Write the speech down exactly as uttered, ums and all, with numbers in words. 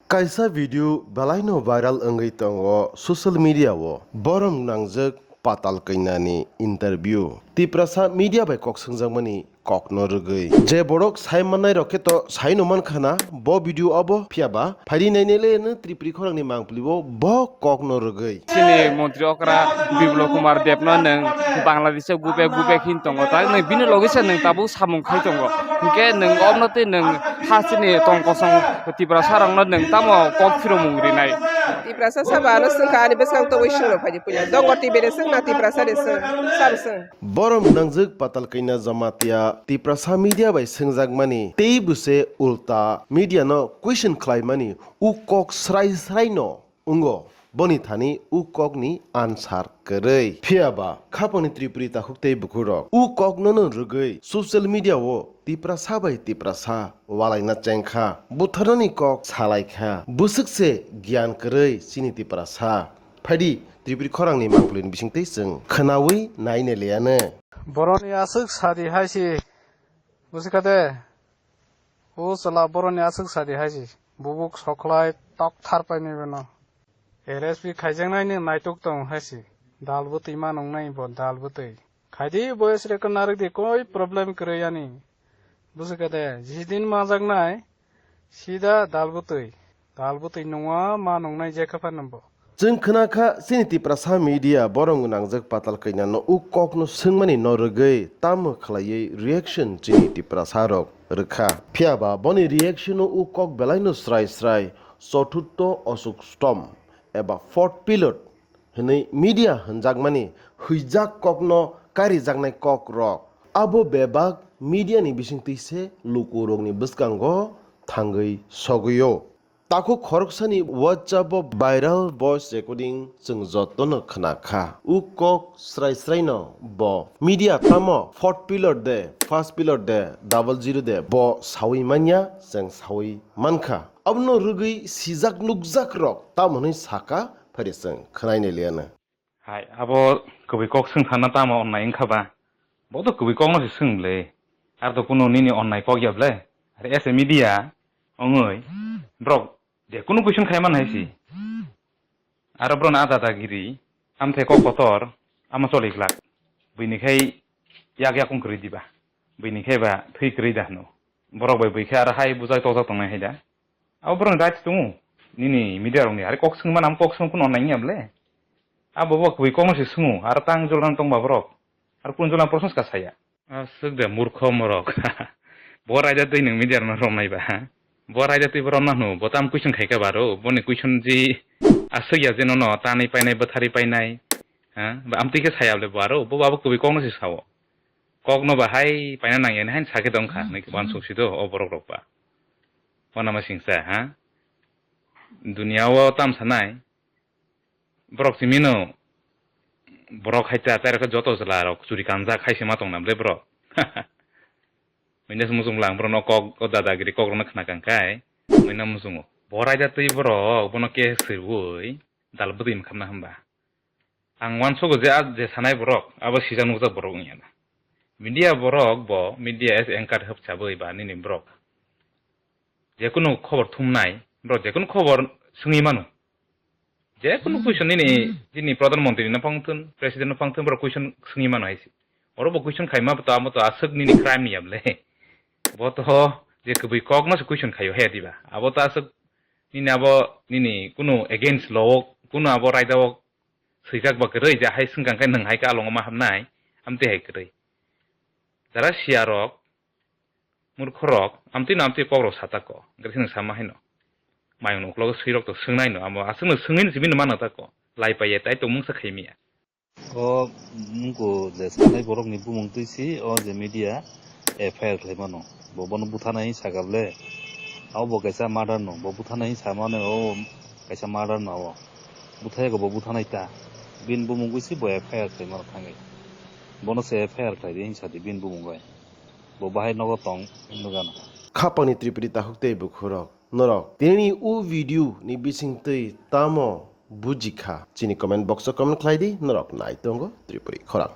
Kaisa video belaino viral wngwi tongo social media o. Borom nangjak Patal Kanya ni interview. Tiprasa media bai kok swngjakmani kokno rwgwi. Je borok sai mannai rok khe to saino mankha na bo video obo, phiya ba phaidi nainai le no Tripuri khorang ni mangpili o bo kokno rwgwi. Chini montri okra Biplab Kumar Deb no nwng Bangladesh o gubek gubek hin tongo, tak nwng bini logi se nwng tabuk samung khai tongo, hinkhe nwng obno tei nwng ha chini tong kosong Tiprasa rok no nwng tamo kok phiromung rinai. Tiprasa saba ano swngkha ani bwskang tongwi swngno phaidi puila. Dongo T V de swngna Tiprasa de swng, sabo swng. Borom nangjak Patal Kanya Jamatia Tiprasa media bai swngjakmani tei bwse ulta media no question khlaimani u kok srai srai no wngo. Boni thani u kok ni answer kwrwi. Phiya ba khapangni Tripuri takhuk tei bukhuk rok u kok no no rwgwi social media o Tiprasa bai Tiprasa walaina chengkha, butharnani kok salaikha. Bwswk se giyan kwrwi chini Tiprasa. Phaidi Tripuri khorangni mangpilini bisingtwi chwng khwnawi naina liyano. Boroni aswk sadi hai si, busikha de? O chwla boroni aswk sadi hai si, bubuk sokhlai tok thar painai beno. L S P khaijaknaini naitok tong hai si, dal bwtwi ma nungnai bo dal bwtwi. Khaidi voice record narwk di, koi problem kwrwi ani. Busikha de, jidin majaknai, sida dal bwtwi. Dal bwtwi nungwa ma nungnai jekha phano bo. Chwng khwnakha chini Tiprasa media borom gwnangjak Patal Kanya no u kokno swngmani no rwgwi tamo khlaiwi reaction chini Tiprasa rok rwkha. Phiya ba boni reaction o u kok belaino srai srai, chothurtho osuk stom eba fourth pillar hwnwi media hwnjakmani huijak kokno karijaknai kok rok. Abo bebak media ni bisingtwi se lukurokni bwskango thangwi sogwio. Takhuk khoroksani WhatsApp o viral voice recording chwng jotono khwnakha. U kok srai sraino bo media tamo fourth pillar de, first pillar de, double zero de bo sawi manya, chwng sawi mankha. Abono rwgwi sijak nukjak rok tamo hwnwi saka, phaidi chwng khwnaina liyano. Hai, abo kwbwi kok swng thangna tamo onnai wngkha ba? Bo to kwbwi kokno se swng le. Ar to kuno nini onnai kok ya ble. Are as a media wngwi borok je kunu question khai man hai si. Aro borokni a dadagiri, amthai kok kotor, amo choli glak. Buini khai yak yak wng kwrwi diba. Buini khai ba thwi kwrwi da hwno. Borok bai bui khe aro hai bujai tojak tongnai hai da. Abo borokni right tongo. Nini media rokni are kok swngmani, amo kok swng phano onnai wngya ble. Abo bo kwbwi kokno se swngo, aro tang jolrang tongba borok. Aro kunu jolrang proshno se ka saya. Aswk de murkho morok. Bo raida twi nwng media rokno romnai ba, ha? Bo raida twi bo romna hwno, bo tam question khaika baro, boni question ji aswk ya je nono tanwi painai, bwtharwi painai, ha? Ba amtwi khe saya ble bo aro, bo abo kwbwi kokno se sao. Kokno ba hai paina nangya ni haino sakhe tongkha, hinwi khe uansuk si do o borok rok ba. Uanama singsa, ha? Dunia o tam sanai, borok simino, borok hai ta, tai rok joto jwla rok churi kanjak hai se ma tong na ble borok. Buino se muchung lang borok no kok, o dadagiri kok rok no khna kang khai, buino muchungo. Bo raida twi borok, bono ke sirwi, dal bwtwi wng khamna hwnba. Ang uansugo je a je sanai borok, abo sijak nukjak borok wngya na. Media borok bo, media as anchor hapchabwi ba nini borok. Jekunu khobor thumnai, borok jekunu khobor swngwi mano. Jekunu question nini, nini Pradhan Mantri no phang thun, President no phang thun, borok question swngwi mano hai se. Oro bo question khaima bo to, amo to aswk nini crime ni ya ble. Bo to je kwbwi kok no se question khaio he diba. Abo to aswk nini abo nini kunu against law o, kunu abo raida o swijak ba kwrwi, je hai swngkang khe nwng hai khe alongo ma hamnai, amtwi hai kwrwi. Jara siya rok, murkho rok, amtwi no amtwi kok rok sa tako, hwnkhe nwng sama haino. Mayung uklogo swi rok to swngnai no, amo aswk no swngwi no simi no mano tako, lai paiya tai tongmung sa khaimiya. O mungko je sanai borokni bumung twi si o je media F I R khlai mano. Bo bono buthanai sakha ble. Abo bo kaisa murder no. Bo buthanai sa mano o kaisa murder no o. Buthai ko bo buthanai ta. Bini bumung twi si bo F I R khlai mano thangwi. Bono se F I R khlai di hinsa di bini bumung bai. Bo bahai nogo tong hinwi gana. Khapangni Tripuri takhuk tei bukhurok. Norok tinini o video ni bisingtwi tamo bujikha? Chini comment box o comment khlai di, norok nai tongo Tripuri khorang.